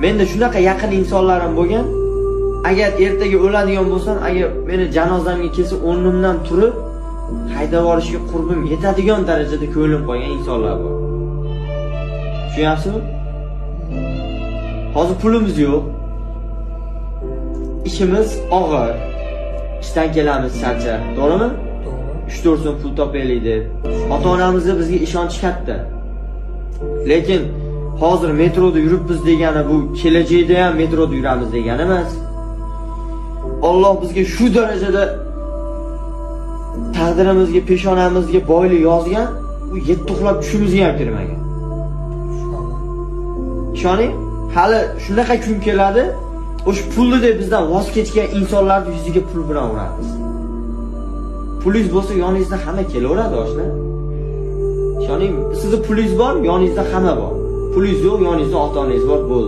Menda shunaqa yaqin insonlarim bo'lgan. Agar ertaga o'ladigan bo'lsam, agar meni janozamga kelsa, o'rnimdan turib haydab yuborishga qurbim yetadigan darajada ko'nglim qolgan insonlar bor. Tushunyapsizmi? Hozir pulimiz yo'q. Ishimiz og'ir. Ishdan kelamiz charchab, to'g'rimi? To'g'ri. 3-4 so'm pul topaylik deb. Ota-onamizga bizga ishonch katta. Lekin hozir metroda yuribmiz degani bu kelajakda ham metroda yuramiz degani emas. Alloh bizga shu darajada taqdirimizga, peshonamizga boylik yozgan, bu yetti uxlab tushimizga ham kirmagan. Inshaalloh. Ishoning, hali shunaqa kun keladi, o'sha pulni deb bizdan voz kechgan insonlarni yuziga pul bilan uramiz. Pulingiz bo'lsa, yoningizda hamma kelaveradi, oshna. Ishoning, sizni pulingiz bor, yoningizda hamma bor. Pulingiz yo'q, yoningizda ota-onangiz bor, bo'ldi.